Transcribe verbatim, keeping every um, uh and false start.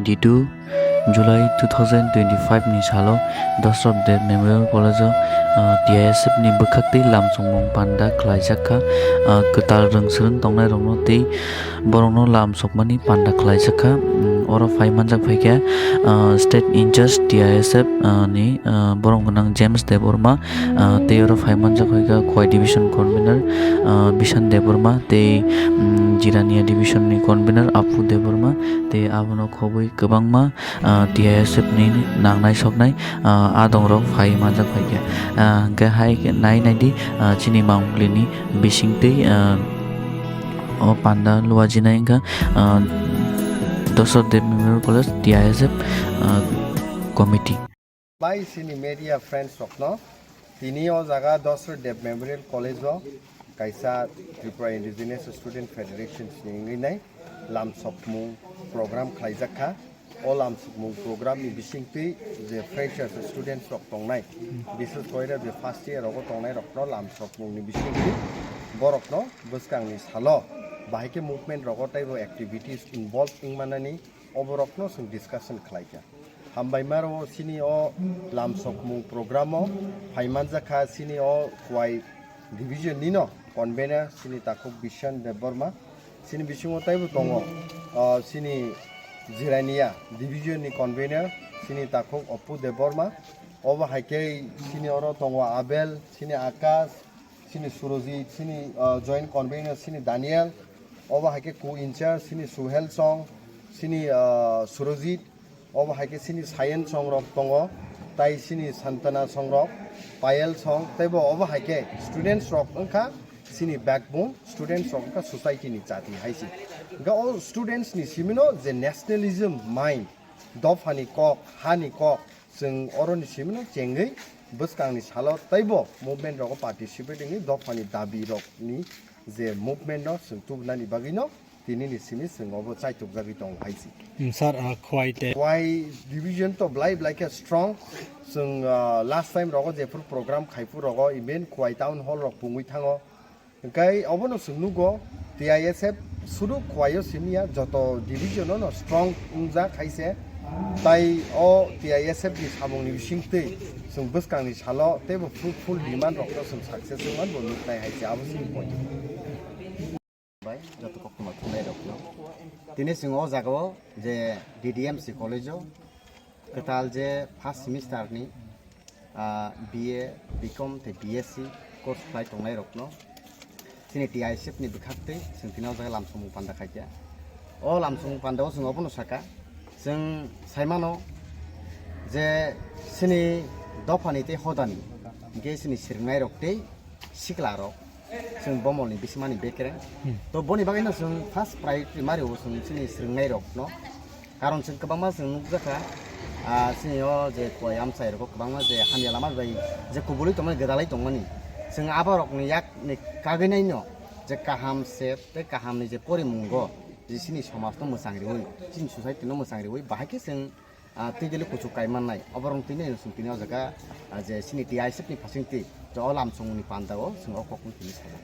Twenty-two July two thousand twenty-five ni salo Dasarath Deb Memorial College o, ah, T I S F ni bwkhaktwi lamsongmung panda khlaijak kha, ah, kwtal rwngswrwng tongnairokno tei borokno lamsokmani panda khlaijak kha. Mm, oro phai manjak phai kha, ah, state in charge T I S F, ah, ni, ah, borok gwnang James Debbarma, ah, tei oro phai manjak phai kha Khowai division convener, ah, Bishan Debbarma tei, mm, Jirania division ni convener Apu Debbarma tei abono khobwi kwbangma, ah, T I S F ni nangnai soknai, ah, adongrok phai manjak phai kha. Ah, hwnkhe hai khe nai nai di, ah, chini Mangpili ni bisingtwi, ah, o panda luajinai wngkha, ah, Dasarath Deb Memorial College T I S F, ah, committee. Bai chini media friends rokno tini o jaga Dasarath Deb Memorial College o kaisa Tripura Indigenous Student Federation ni wngwi nai lamsokmung program khlaijak kha. O lamsokmung program ni bisingtwi je freshers students rok tongnai, bises koira je first year rogo tongnai rokno lamsokmung ni bisingtwi borokno bwskang ni salo bahai khe movement rogo teibo activities involve wngmanani oborokno chwng discussion khlaikha. Hambai maro chini o lamsokmung program o phai manjakha chini o Khowai division nino convener chini takhuk Bishan Debbarma. Chini bisingo taibo tongo, ah, chini Jirania division ni convener chini takhuk Apu Debbarma. Obo hai khe chini oro tongo Abel, chini Akash, chini Surojit, chini, ah, joint convener chini Daniel. Obo hai khe co-in charge chini Suhel Song, chini, ah, Surojit. Obo hai khe chini Sayan Song rok tongo, tai chini Santana Song rok, Payal Song, teibo obo hai khe students rok wngkha chini backbone, students rok wngkha society ni chati hai se. Hwnkhe o students ni simino je nationalism mind, dophani kok, hani kok, chwng oroni simino chengwi bwskangni salo teibo movement rogo participate wngwi dophani dabi rokni je movement no chwng tubunani bagwino tinini simi chwng obo chaitukjagwi tongo hai se. Hmm, sir, ah, Khowai te. Khowai division to belai belai khe strong. Chwng, ah, last time rogo jephuru program khaiphuru rogo even Khowai town hall rok pungwi thango. Hwnkhe obono chwng nugo T I S F sudu Khowai o simi ya, joto division o no strong wngjak hai se. Tai o T I S F ni samung ni bisingtwi chwng bwskang ni salo teibo fruitful demand rok no chwng success wngman bo nuknai hai se abo chini point. Bai, joto koktwma thumnairokno. Tini chwng o jagao je D D M C college-o kwtal je first semester-ni, ah, B A, B Com tei B S C course khlai tongnairokno chini T I S F ni bwkhaktwi chwng tini o jaga lamsongmung panda khaikha. O lamsongmung pandao chwng obono sakha, chwng saimano je chini dophani tei hodani hwnkhe chini swrwngnairok tei siklarok chwng bomolni bisimani bekereng. Hmm. To boni bagwino chwng first priority mario chwng chini swrwngnairokno. Karon chwng kwbangma chwng nukjakha, ah, chini o je Khowai amchai rogo kwbangma je hamya lama bai je kubulwi tongmani, gwdalwi tongmani. Chwng aborokni yakni kagwinaino je kaham se tei kahamni je porimungo je chini somajno mwchang riwi, chini society-no mwchang riwi, bahai khe chwng ah, twi dili kuchuk kai mannai. Oborok twi nai chwng tini o jaga, ah, je chini T I S F ni phasing twi, je o lamsongmungni panda o chwng o kokno tini sajak.